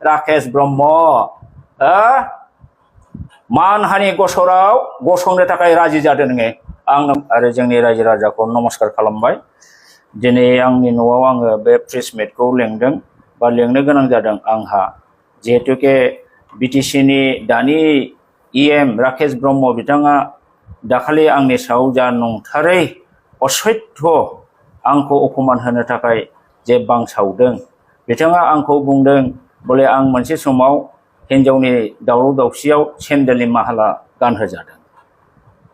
राकेश ब्रह्म मानहानि गसराव गसंनो थाखाय राजि जादों नोङो आं आरो जोंनि रायजो राजाखौ नमस्कार खालामबाय दिनै आंनि न'आव आङो बे प्रेस मिटखौ लेंदों बा लेंनो गोनां जादों आंहा जिहेतुके बिटिसिनि दानि इएम राकेश ब्रह्म बिथाङा दाखालि आंनि सायाव जा नंथारै असैध्य आंखौ अपमान होनो थाखाय जे बांसावदों बिथाङा आंखौ बुंदों बले आं मोनसे समाव हिन्जावनि दावराव दावसियाव सेन्देलनि माहाला गानहोजादों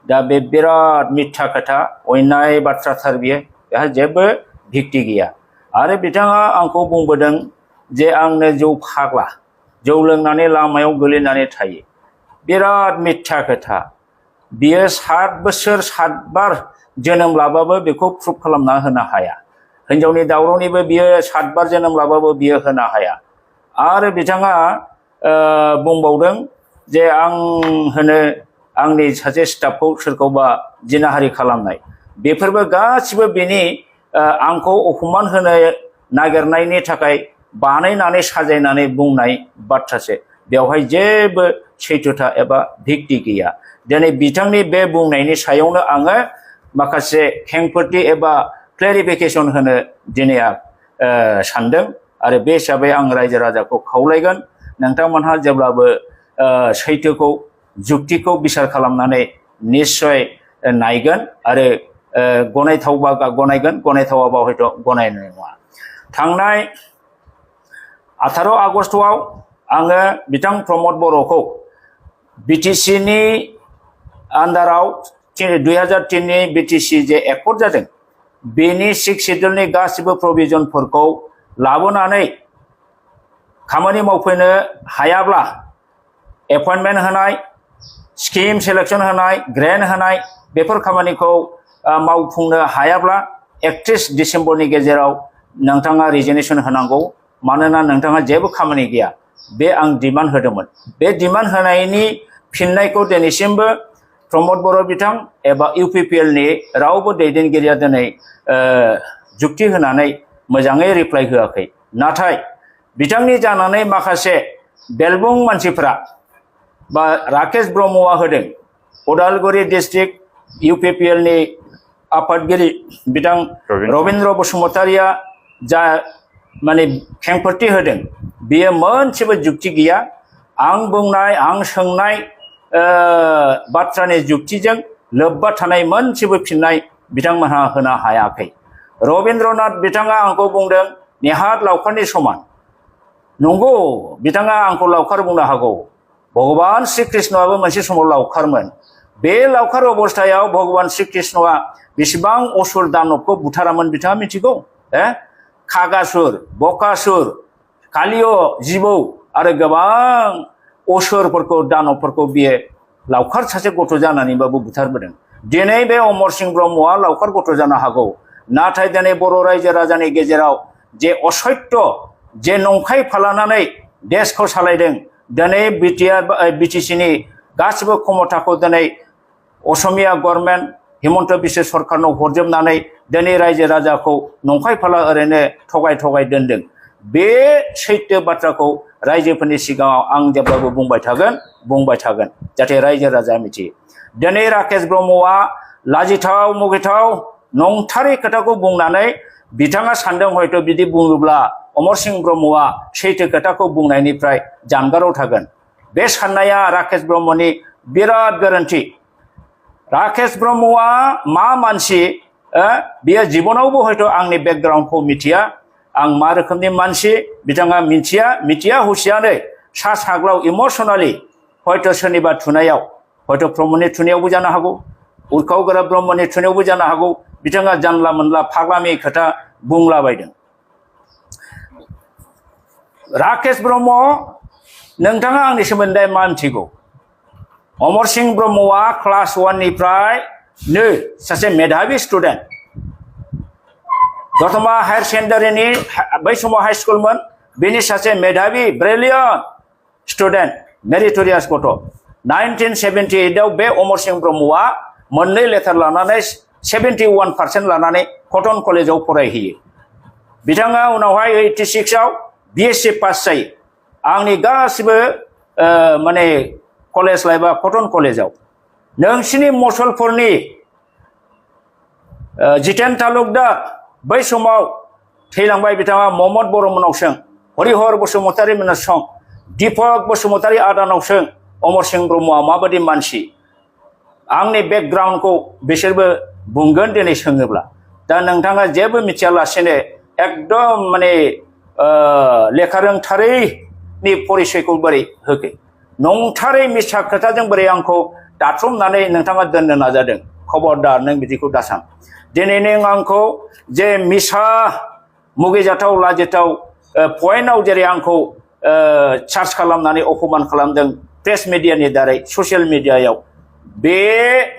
दा बे बिराद मिथ्या खोथा अयनाय बाथ्राथार बियो बेहा जेबो भित्ति गैया आरो बिथाङा आंखौ बुंबोदों जे आंनो जौ फाग्ला जौ लोंनानै लामायाव गोलैनानै थायो बिराद मिथ्या खोथा बियो 7 बोसोर 7 बार जोनोम लाबाबो बेखौ प्रुफ खालामना होनो हाया हिन्जावनि दावरावनिबो बियो 7 बार जोनोम लाबाबो बियो होनो हाया आरो बिथाङा बुंबावदों जे आं होनो आंनि सासे स्टाफखौ सोरखौबा जिनाहारि खालामनाय बेफोरबो गासिबो बेनि आंखौ अपमान होनो नागिरनायनि थाखाय बानायनानै साजायनानै बुंनाय बाथ्रासो बेवहाय जेबो सैथोथा एबा भित्ति गैया दिनै बिथांनि बे बुंनायनि सायावनो आङो माखासे खेंफोरथि एबा क्लेरिफिकेसन होनो दिनै सानदों आरो बे हिसाबै आं रायजो राजाखौ खावलायगोन नोंथांमोनहा जेब्लाबो सैथोखौ जुक्तिखौ बिसार खालामनानै निश्चय नायगोन आरो गनायथावबा गनायगोन गनायथावाबा हयथ' गनायनाय नङा थांनाय 18 आगस्तआव आङो बिथां प्रमद बर'खौ बिटिसिनि आन्डाराव 2003 नि बिटिसि जे एकर्ड जादों बेनि 6 शेड्युलनि गासिबो प्रभिजनफोरखौ लाबोनानै खामानि मावफैनो हायाब्ला एपइन्टमेन्ट होनाय स्किम सेलेक्शन होनाय ग्रेन्ट होनाय बेफोर खामानिखौ मावफुंनो हायाब्ला 31 डिसेम्बरनि गेजेराव नोंथाङा रिजिगनेशन होनांगौ मानोना नोंथाङा जेबो खामानि गैया बे आं डिमान्ड होदोंमोन बे डिमान्ड होनायनि फिननायखौ दिनैसिमबो प्रमद बर' बिथां एबा इउपिपिएल नि रावबो दैदेनगिरिया दिनै जुक्ति होनानै मोजाङै रिप्लाइ होआखै नाथाय बिथांनि जानानै माखासे बेलबुं मानसिफोरा बा राकेश ब्रह्मआ होदों उदालगुरि डिस्ट्रिक्ट इउपिपिएल नि आफादगिरि बिथां रबीन्द्र बसुमतारिया जा माने खेंफोरथि होदों बियो मोनसेबो जुक्ति गैया आं बुंनाय आं सोंनाय बाथ्रानि जुक्तिजों लोब्बा थानाय मोनसेबो फिननाय बिथांमोनहा होनो हायाखै रबीन्द्रनाथ बिथाङा आंखौ बुंदों नेहात लावखारनि समान नंगौ बिथाङा आंखौ लावखार बुंनो हागौ भगवान श्री कृष्णआबो मोनसे समाव लावखारमोन बे लावखार अबस्थायाव भगवान श्री कृष्णआ बेसेबां असुर दानबखौ बुथारामोन बिथाङा मिथिगौ खागासुर बकासुर कालिय जिबौ आरो गोबां असुरफोरखौ दानबफोरखौ बियो लावखार सासे गथ' जानानैबाबो बुथारबोदों दिनै बे अमर सिंह ब्रह्मआ लावखार गथ' जानो हागौ नाथाय दिनै बर' रायजो राजानि गेजेराव जे असत्य जे नंखाय फालानानै देशखौ सालायदों दिनै बिटिसिनि गासिबो क्षमताखौ दिनै असमिया गभर्नमेन्ट हिमन्त बिश्व सरकारनाव हरजोबनानै दिनै रायजो राजाखौ नंखाय फाला ओरैनो थगाय दोनदों बे सैथो बाथ्राखौ रायजोफोरनि सिगाङाव आं जेब्लाबो बुंबाय थागोन जाहाथे रायजो राजाया मिथियो दिनै राकेश ब्रह्मआ लाजिथाव मुगैथाव नंथारै खोथाखौ बुंनानै बिथाङा सानदों हयथ' बिदि बुङोब्ला अमर सिंह ब्रह्मआ सैथो खोथाखौ बुंनायनिफ्राय जानगाराव थागोन बे साननाया राकेश ब्रह्मनि बिराद गोरोन्थि राकेश ब्रह्मआ मा मानसि बियो जिबनावबो हयथ' आंनि बेकग्राउन्डखौ मिथिया आं मा रोखोमनि मानसि बिथाङा मिथिया हुसियानो सा साग्लाव इमोसनेलि हयथ' सोरनिबा थुनायाव हयथ' प्रमदनि थुनायावबो जानो हागौ उरखाव गोरा ब्रह्मनि थुनायावबो जानो हागौ बिथाङा जानला मोनला फाग्लामि खोथा बुंलाबायदों राकेश ब्रह्म नोंथाङा आंनि सोमोन्दै मा मिथिगौ अमर सिंह ब्रह्मआ क्लास 1 निफ्राय सासे मेधाबि स्टुडेन्ट दतमा हायर सेकेन्डारिनि बै समाव हाई स्कुलमोन बेनि सासे मेधाबि ब्रिलियन्ट स्टुडेन्ट मेरिटरियास गथ' 1978 आव बे अमर सिंह ब्रह्मआ मोननै लेटार लानानै 71% लानानै कटन कलेजाव फरायहैयो बिथाङा उनावहाय 86 आव बिएससि पास जायो आंनि गासिबो माने कलेज लाइफआ कटन कलेजाव नोंसिनि मसलपुरनि जितेन तालुकदार बै समाव थैलांबाय बिथाङा महम्मद बर'मोननावसों हरिहर बसुमतारी मोननावसों दीपक बसुमतारी आदानावसों अमर सिंह ब्रह्मआ माबायदि मानसि आंनि बेकग्राउन्डखौ बिसोरबो बुंगोन दिनै सोङोब्ला दा नोंथाङा जेबो मिथियालासेनो एकदम माने लेखा रोंथारैनि परिचयखौ बोरै होखो नंथारै मिसा खोथाजों बोरै आंखौ दाथ्रमनानै नोंथाङा दोननो नाजादों खबरदार नों बिदिखौ दासान दिनै नों आंखौ जे मिसा मुगैजाथाव लाजिथाव पइन्टआव जेरै आंखौ चार्ज खालामनानै अपमान खालामदों प्रेस मिडियानि दारै ससियेल मिडियायाव बे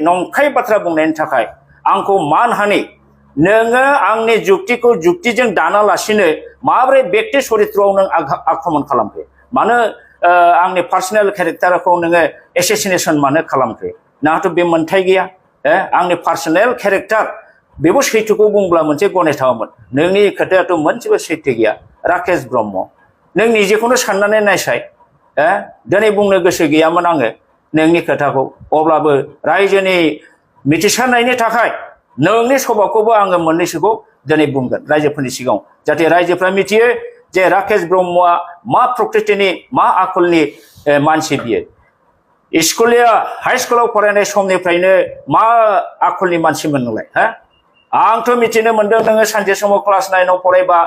नंखाय बाथ्रा बुंनायनि थाखाय आंखौ मानहानि नोङो आंनि जुक्तिखौ जुक्तिजों दानालासिनो माबोरै व्यक्ति चरित्रआव नों आक्रमण खालामखो मानो आंनि पार्सनेल केरेक्टारखौ नोङो एसेसिनेसन मानो खालामखो नाथ' बे मोन्थाय गैया आंनि पार्सनेल केरेक्टार बेबो सैथोखौ बुंब्ला मोनसे गनायथावमोन नोंनि खोथायाथ' मोनसेबो सैथो गैया राकेश ब्रह्म नों निजेखौनो साननानै नायसाय दिनै बुंनो गोसो गैयामोन आङो नोंनि खोथाखौ अब्लाबो रायजोनि मिथिसारनायनि थाखाय नोंनि सभाखौबो आङो मोननैसोखौ दिनै बुंगोन रायजोफोरनि सिगाङाव जाहाथे रायजोफ्रा मिथियो जे राकेश ब्रह्मआ मा प्रकृतिनि मा आखलनि मानसि बियो स्कुलिया हाई स्कुलाव फरायनाय समनिफ्रायनो मा आखलनि मानसिमोन नोंलाय आंथ' मिथिनो मोन्दों नोङो सानसे समाव क्लास 9आव फरायबा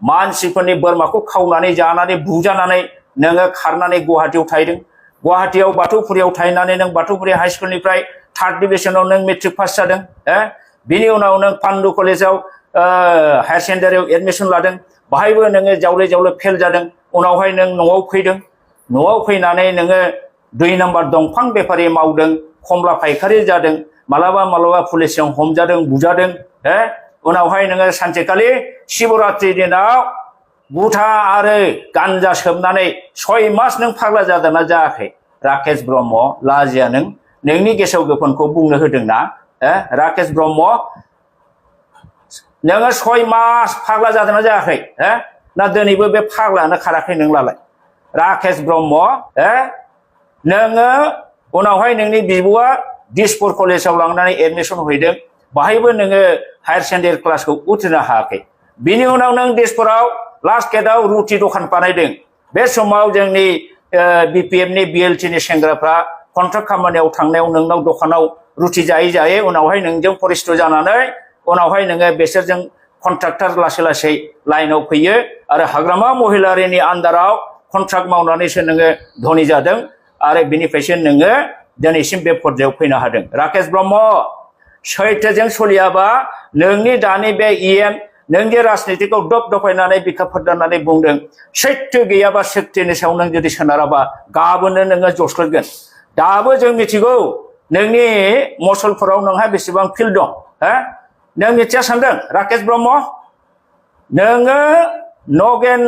मानसिफोरनि बोरमाखौ खावनानै जानानै बुजानानै नोङो खारनानै गुवाहाटीयाव थाहैदों गुवाहाटीयाव बाथौफुरियाव थाहैनानै नों बाथौफुरि हाई स्कुलनिफ्राय 3rd डिभिजनाव नों मेट्रिक पास जादों बिनि उनाव नों पान्डु कलेजाव हायार सेकेन्डारियाव एडमिसन लादों बाहायबो नोङो जावले जावले फेल जादों उनावहाय नों न'आव फैदों न'आव फैनानै नोङो 2 नम्बर दंफां बेफारि मावदों खमला फायखारि जादों मालाबा मालाबा पुलिसजों हमजादों बुजादों उनावहाय नोङो सानसेखालि शिवरात्रि दिनाव गुथा आरो गान्जा सोबनानै 6 मास नों फाग्ला जादोंना जायाखै राकेश ब्रह्म लाजिया नोंनि गेसाव गोफोनखौ बुंनो होदोंना राकेश ब्रह्म नोङो 6 मास फाग्ला जादोंना जायाखै ना दिनैबो बे फाग्लायानो खाराखै नोंलाय राकेश ब्रह्म नोङो उनावहाय नोंनि बिब'आ दिसपुर कलेजाव लांनानै एडमिसन हैदों बाहायबो नोङो हायार सेकेन्डारि क्लासखौ उथ्रिनो हायाखै बिनि उनाव नों दिसपुराव लास्ट गेटआव रुटि दखान बानायदों बे समाव जोंनि बिपिएफनि बिएलटिनि सेंग्राफ्रा कन्ट्राक्ट खामानियाव थांनायाव नोंनाव दखानाव रुटि जायै जायै उनावहाय नोंजों परिस्थ जानानै उनावहाय नोङो बेसोरजों कन्ट्राक्टर लासै लासै लाइनाव फैयो आरो हाग्रामा महिलारिनि आन्दाराव कन्ट्राक्ट मावनानैसो नोङो धनी जादों आरो बिनिफ्रायसो नोङो दिनैसिम बे पर्यायाव फैनो हादों राकेश ब्रह्म सैथोजों सोलियाबा नोंनि दानि बे नोंनि राजनितिखौ दफायनानै बिखा फोरदाननानै बुंदों सैथो गैयाबा सैथोनि सायाव नों जुदि सोनाराबा गाबोननो नोङो जस्लोदगोन दाबो जों मिथिगौ नोंनि मसलपुराव नोंहा बेसेबां फिल्ड दं नों मिथिया सानदों राकेश ब्रह्म नोङो नगेन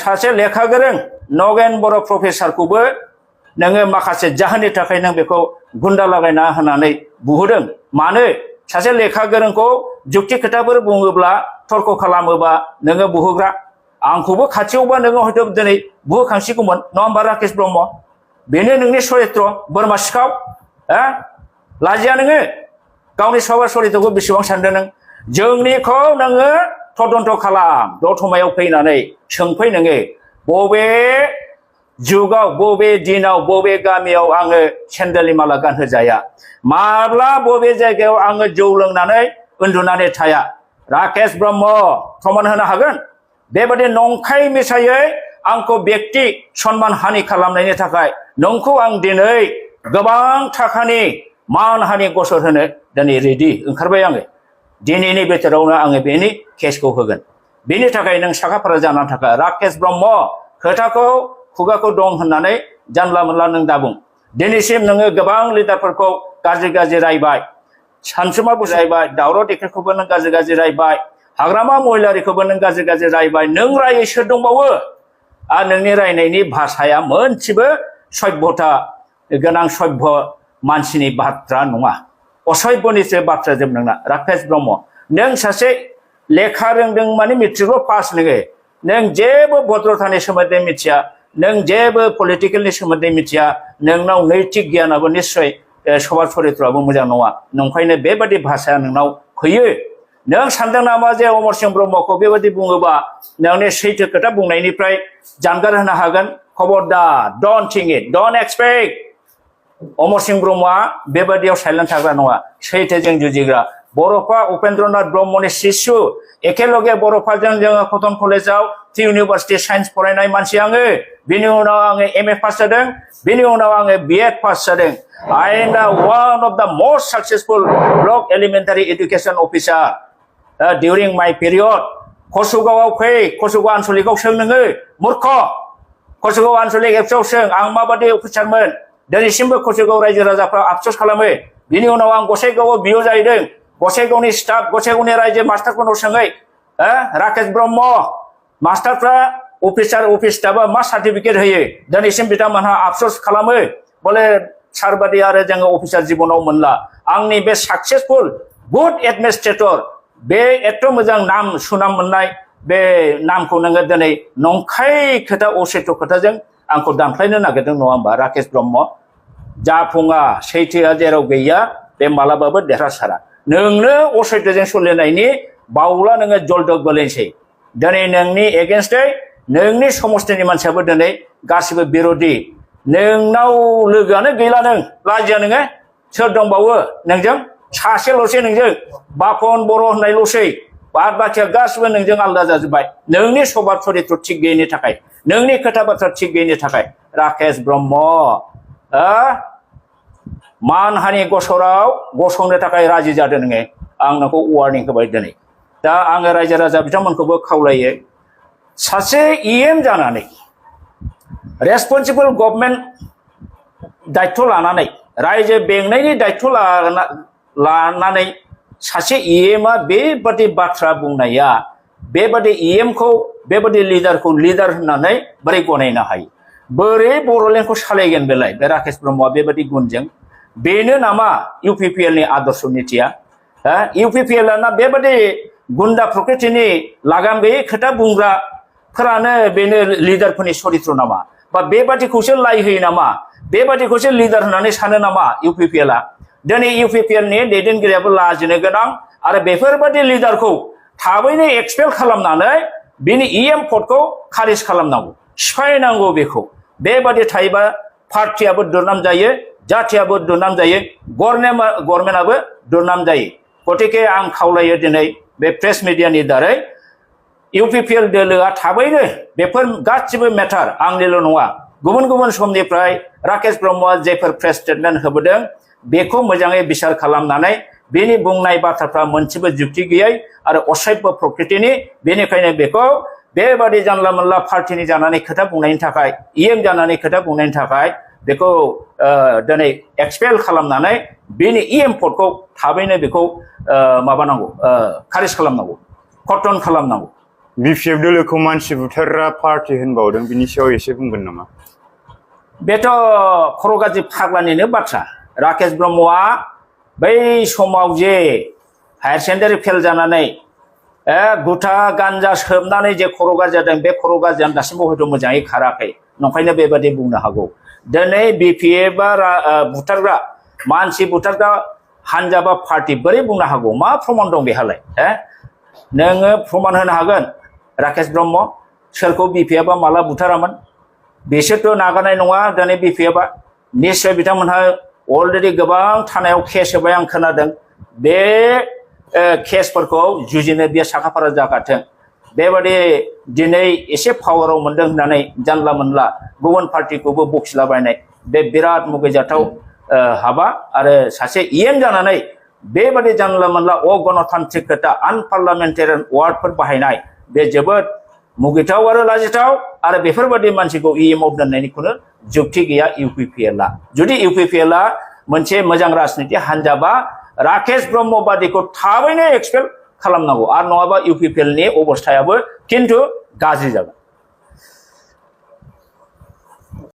सासे लेखा गोरों नगेन बर' प्रफेसारखौबो नोङो माखासे जाहोननि थाखाय नों बेखौ गुन्दा लागायना होनानै बुहोदों मानो सासे लेखा गोरोंखौ जुक्ति खोथाफोर बुङोब्ला तर्क खालामोबा नोङो बुहोग्रा आंखौबो खाथियावबा नोङो हयथ' दिनै बुहोखांसिगौमोन नङा होमबा राकेश ब्रह्म बेनो नोंनि चरित्र बोरमा सिखाव लाजिया नोङो गावनि सभा चरित्रखौ बेसेबां सानदों नों जोंनिखौ नोङो तदन्त खालाम दतमायाव फैनानै सोंफै नोङो बबे जुगाव बबे दिनाव बबे गामियाव आङो सेन्देलनि माला गानहोजाया माब्ला बबे जायगायाव आङो जौ लोंनानै उन्दुनानै थाया राकेश ब्रह्म प्रमान होनो हागोन बेबादि नंखाय मिसायै आंखौ व्यक्ति सन्मान हानि खालामनायनि थाखाय नोंखौ आं दिनै गोबां थाखानि मान हानि गसर होनो दिनै रेडि ओंखारबाय आङो दिनैनि बोथोरावनो आङो बेनि केसखौ होगोन बेनि थाखाय नों साखाफारा जानानै थाखा राकेश ब्रह्म खोथाखौ खुगाखौ दं होननानै जानला मोनला नों दाबुं दिनैसिम नोङो गोबां लिडारफोरखौ गाज्रि गाज्रि रायबाय सानसुमा बुजायबाय दावराव देखायखौबो नों गाज्रि गाज्रि रायबाय हाग्रामा महिलारिखौबो नों गाज्रि गाज्रि रायबाय नों रायै सोर दंबावो आरो नोंनि रायनायनि भाषाया मोनसेबो सभ्यता गोनां सभ्य मानसिनि बाथ्रा नङा असभ्यनिसो बाथ्रा जोब नोंना राकेश ब्रह्म नों सासे लेखा रोंदों माने मेट्रिकल' पास नोङो नों जेबो भद्रतानि सोमोन्दै मिथिया नों जेबो पलिटिकेलनि सोमोन्दै मिथिया नोंनाव नैतिक गियानाबो निश्चय सभार चरित्रआबो मोजां नङा नंखायनो बेबादि भाषाया नोंनाव फैयो नों सानदों नामा जे अमर सिंह ब्रह्मखौ बेबादि बुङोबा नोंनि सैथो खोथा बुंनायनिफ्राय जानगार होनो हागोन खबरदार don't think it don't expect Amar Singh ब्रह्मआ बेबादियाव साइलेन्ट थाग्रा नङा सैथोजों जुजिग्रा बर'फा उपेन्द्रनाथ ब्रह्मनि शिशु एखेलगे बर'फाजों जोङो कटन कलेजाव इउनिभार्सिटि साइन्स फरायनाय मानसि आङो बिनि उनाव आङो एमए पास जादों बिनि उनाव आङो बिएड पास जादों I am one of the most successful block elementary education officer during my period कसुगावआव फै कसुगाव आनसलिकआव सों नोङो मूर्ख कसुगाव आनसलिक एपसआव सों आं माबादि अफिसारमोन दिनैसिमबो कसुगाव रायजो राजाफ्रा आफसोस खालामो बिनि उनाव आं गसाइगावआव बिअ जाहैदों गसाइगावनि स्टाफ गसाइगावनि रायजो मास्टारफोरनाव सोङै राकेश ब्रह्म मास्टारफ्रा अफिसार अफिस स्टाफआ मा सार्टिफिकेट होयो दिनैसिम बिथांमोनहा आफसोस खालामो बोले सारबादि आरो जोङो अफिसार जिबनाव मोनला आंनि बे साक्सेसफुल गुड एडमिनिस्ट्रेटर बे एथ' मोजां नाम सुनाम मोननाय बे नामखौ नोङो दिनै नंखाय खोथा असैथ' खोथाजों आंखौ दानख्लायनो नागिरदों नङा होमबा राकेश ब्रह्म जाफुङा सैथोआ जेराव गैया बे मालाबाबो देरहासारा नोंनो असैथोजों सोलिनायनि बावला नोङो जलदब गोलैनोसै दिनै नोंनि एगेन्स्टै नोंनि समस्थिनि मानसियाबो दिनै गासिबो बिर'धि नोंनाव लोगोआनो गैला नों लाजिया नोङो सोर दंबावो नोंजों सासेल'सै नोंजों बापन बर' होननायल'सै बाद बाखिया गासिबो नोंजों आलादा जाजोब्बाय नोंनि सभाब चरित्र थिग गैयिनि थाखाय नोंनि खोथा बाथ्रा थिग गैयिनि थाखाय राकेश ब्रह्म मानहानि गसराव गसंनो थाखाय राजि जादों नोङो आं नोंखौ वार्निं होबाय दिनै दा आङो रायजो राजा बिथांमोनखौबो खावलायो सासे इएम जानानै रेसपन्सिबल गभर्नमेन्ट दायित्व लानानै रायजो बेंनायनि दायित्व लानानै सासे इएमआ बेबादि बाथ्रा बुंनाया बेबादि इएमखौ बेबादि लिडारखौ लिडार होननानै बोरै गनायनो हायो बोरै बर'लेण्डखौ सालायगोन बेलाय बे राकेश ब्रह्मआ बेबादि गुनजों बेनो नामा इउपिपिएलनि आदर्श नीतिया इउपिपिएलआ बेबादि गुन्दा प्रकृतिनि लागाम गैयै खोथा बुंग्राफोरानो बेनो लिडारफोरनि चरित्र नामा बा बेबादिखौसो लाय होयो नामा बेबादिखौसो लिडार होननानै सानो नामा इउपिपिएलआ दिनै इउपिपिएलनि दैदेनगिरियाबो लाजिनो गोनां आरो बेफोरबादि लिडारखौ थाबैनो एक्सपेल खालामनानै बिनि इएम पदखौ खारिज खालामनांगौ सिफायनांगौ बेखौ बेबादि थायोबा पार्टियाबो दुरनाम जायो जाथियाबो दुरनाम जायो गभर्नमेन्टआबो दुरनाम जायो गतिके आं खावलायो दिनै बे प्रेस मिडियानि दारै इउपिपिएल दोलोआ थाबैनो बेफोर गासिबो मेटार आंनिल' नङा गुबुन गुबुन समनिफ्राय राकेश ब्रह्मआ जेफोर प्रेस स्टेटमेन्ट होबोदों बेखौ मोजाङै बिसार खालामनानै बेनि बुंनाय बाथ्राफ्रा मोनसेबो जुक्ति गैयै आरो असभ्य प्रकृतिनि बेनिखायनो बेखौ बेबादि जानला मोनला पार्टिनि जानानै खोथा बुंनायनि थाखाय इएम जानानै खोथा बुंनायनि थाखाय बेखौ दिनै एक्सपेल खालामनानै बेनि इएम पदखौ थाबैनो बेखौ माबानांगौ खारिज खालामनांगौ कर्तन खालामनांगौ बिपिएफ दोलोखौ मानसि बुथारग्रा पार्टि होनबावदों बिनि सायाव एसे बुंगोन नामा बेथ' खर' गाज्रि फाग्लानिनो बाथ्रा राकेश ब्रह्मआ बै समाव जे हायार सेकेन्डारि फेल जानानै गुथा गान्जा सोबनानै जे खर' गाज्रि जादों बे खर' गाज्रियानो दासिमबो हयथ' मोजाङै खाराखै नंखायनो बेबादि बुंनो हागौ दिनै बिपिएफआ बुथारग्रा मानसि बुथारग्रा हानजा बा पार्टि बोरै बुंनो हागौ मा प्रमान दं बेहालाय नोङो प्रमान होनो हागोन राकेश ब्रह्म सोरखौ बिपिएफआ माला बुथारामोन बिसोरथ' नागारनाय नङा दिनै बिपिएफआ निश्चय बिथांमोनहा अलरेडि गोबां थानायाव केस होबाय आं खोनादों बे केसफोरखौ जुजिनो बे साखाफारा जागाथों बेबादि दिनै एसे पावाराव मोनदों होननानै जानला मोनला गुबुन पार्टिखौबो बखिलाबायनाय बे बिराद मुगैजाथाव हाबा आरो सासे इएम जानानै बेबादि जानला मोनला अगणतान्त्रिक खोथा आनपार्लामेन्टारियान वार्डफोर बाहायनाय बे जोबोद मुगैथाव आरो लाजिथाव आरो बेफोरबादि मानसिखौ इएमआव दोननायनिखौनो जुक्ति गैया इउपिपिएलआ जुदि इउपिपिएलआ मोनसे मोजां राजनिति हान्जाबा राकेश ब्रह्म बादिखौ थाबैनो एक्सपेल खालामनांगौ आरो नङाबा इउपिपिएलनि अबस्थायाबो खिन्थु गाज्रि जागोन